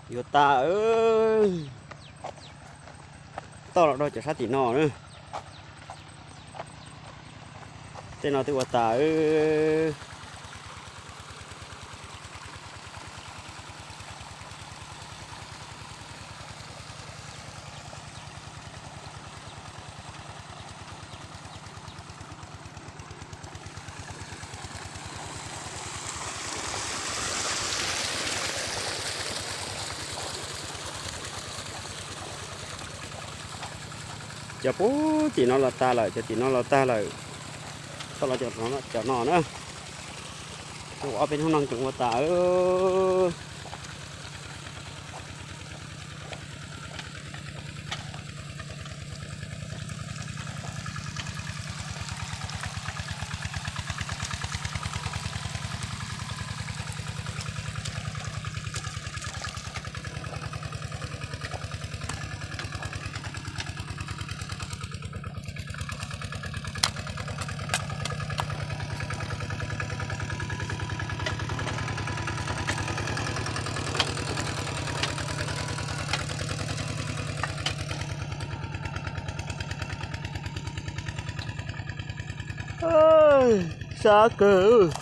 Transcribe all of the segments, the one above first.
Yuav tas, toj los rau cov sab tim no na. Tej no twb ua tas. Cov puag tim no los tag lawm, cov tim no los tag lawm. Toj los cov no na. Ob peb hnub no tseem ua tas. Sab kawg.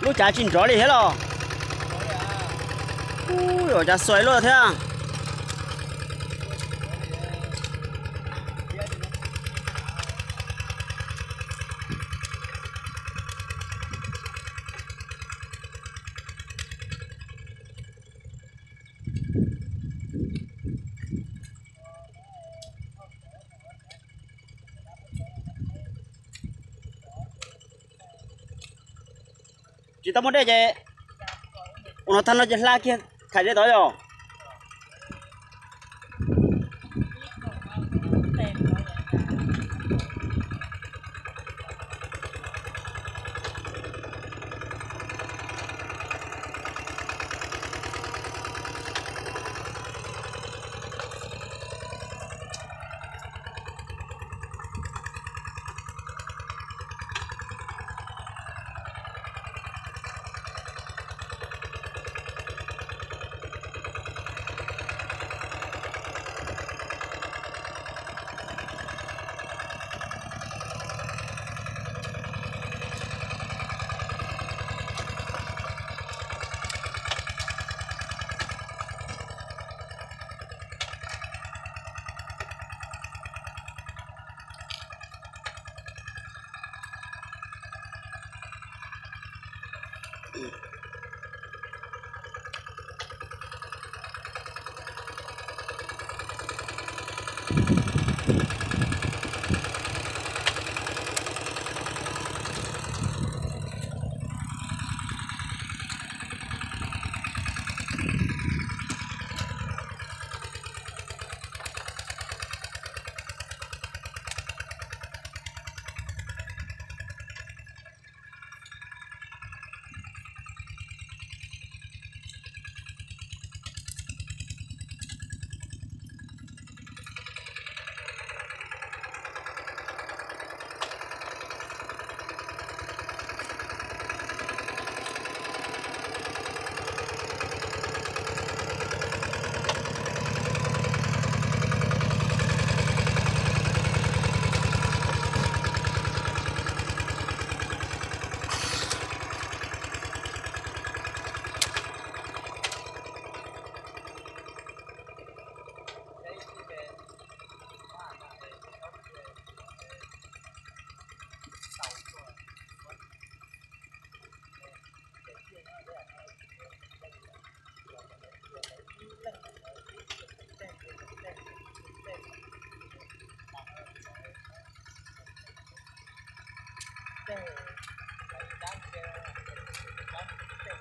Lub cav tsis nrov li thiab los? Ua cas xuas luaj thiab. Tsis tau muaj dej ces ua no tag no ces hla kiag khais dej tod yog. Lawv tab ntsia, tab ntsia.